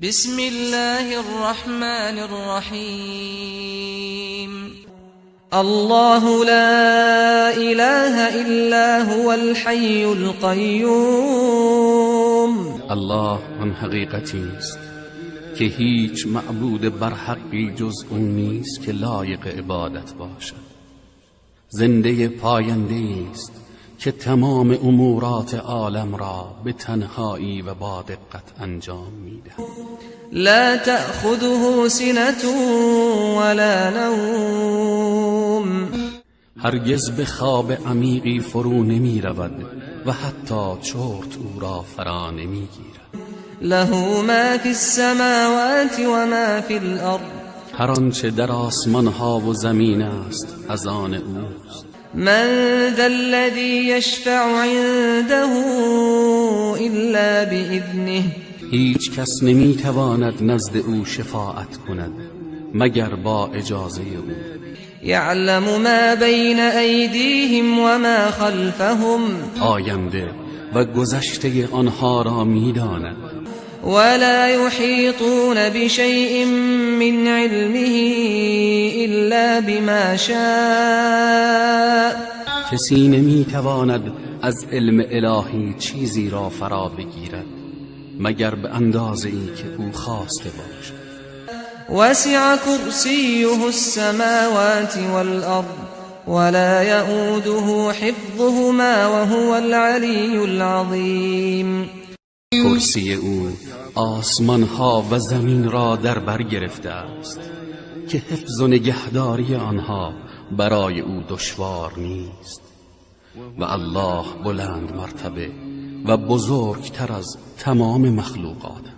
بسم الله الرحمن الرحيم. الله لا إله إلا هو الحي القيوم. الله آن حقیقتی است که هیچ معبود برحقی جز او نیست که لایق عبادت باشد. زنده پاینده است که تمام امورات عالم را به تنهایی و با دقت انجام می‌دهد. لا تأخذه سنة ولا نوم. هرگز به خواب عمیقی فرو نمی رود و حتی چرت او را فرا نمی گیرد. له ما في السماوات وما في الأرض. هر آنچه در آسمان ها و زمین است از آن اوست. من ذا الذي يشفع عنده إلا بإذنه. هیچ کس نمی تواند نزد او شفاعت کند مگر با اجازه او. يعلم ما بين أيديهم وما خلفهم. آینده و گذشته آنها را میداند. ولا يحيطون بشيء من علمه إلا بما شاء. کسی نمیتواند از علم الهی چیزی را فرا بگیرد مگر به اندازه ای که او خواسته باشد. وسع كرسيه السماوات والأرض ولا يؤوده حفظهما وهو العلي العظيم. کرسی او آسمان ها و زمین را در بر گرفته است که حفظ و نگهداری آنها برای او دشوار نیست و الله بلند مرتبه و بزرگتر از تمام مخلوقات است.